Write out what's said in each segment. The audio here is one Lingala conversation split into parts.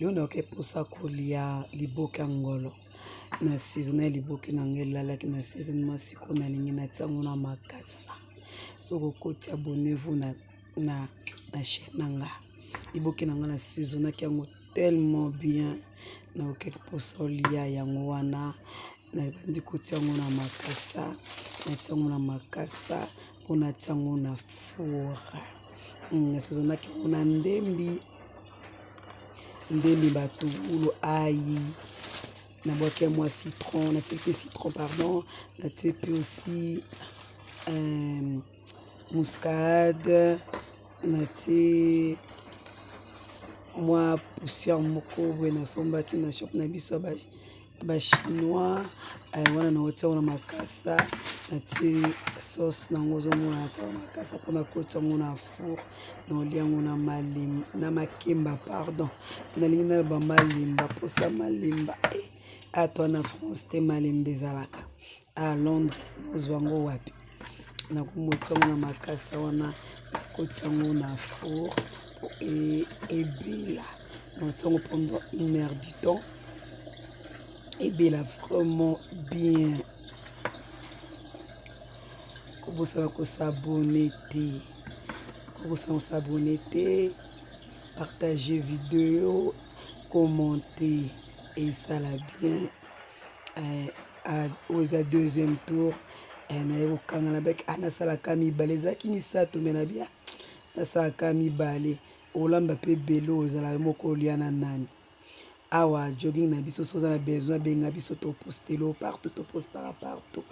Lelo nayoki mposa kolia liboke ya ngolo na saison ya liboke na ngai elalaki na saison sikoyo nalingi natia yango na makasa. Soki okoti abonnez-vous na chaîne na nga. Liboke na nga na saisonnaki yango tellement bien, nayokaki mposa kolia yango wana nabandi kotia yango na makasa, natie yango na makasa mpo natia yango na four. Na saisonnaki yango na ndembi, ndembi batungulu, ail, nabwaki mwa citron, natie mpe citron pardon, natie mpe aussi muscade, natie mwa poussière moko boye nasombaki na shop na biso ya ba chinois wana naotia yango na makasa, natie sauce nango ozomona natie yango na makasa mpona kotia yango na four, naolia yango na makemba pardon, nalingi naloba malemba mposa malemba awa toza na France te malemba ezalaka, awa Londres nazwa yango wapi? Nakomotia yango na makasa wana nakotia yango na four po ebela, nakotia yango pendant une heure du temps ebela vraiment bien. Kobosana ko s'abonner te, kobosana ko s'abonner te, partager video, commenter esala bien. Oyo eza deuxième tour, naye kokanga nabaki nasalaka mibale, ezalaki misato mais nabia nasalaka mibale, olamba mpe ebele ozala yo moko olia na nani. Awa jogging na biso soki oza na besoin benga biso topostela yo partout, topostaka partout.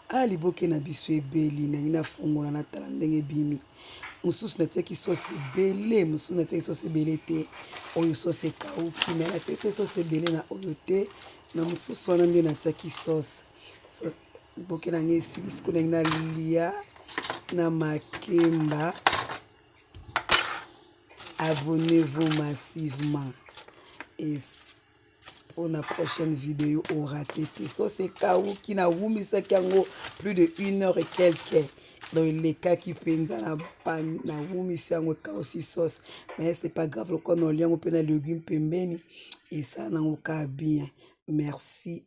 Awa liboke na biso ebeli nalingi nafungola natala ndenge ebimi. Mosusu natiaki sauce ebele, mosusu natiaki sauce ebele te. Oyo sauce ekauki mais natiaki mpe sauce ebele na oyo te, na mosusu wana nde natiaki sauce. Liboke na ngai esili sikoyo nalingi nalia na makemba. Abonnez-vous massivement et mpona prochaine vidéo orater te. Sauce ekauki nawumisaki yango plus de une heure et quelque, donc elekaki mpenza, nawumisi yango ekausi sauce, mais c'est pas grave, lokola naolia yango mpe na légume pembeni esala nango kaka bien. Merci.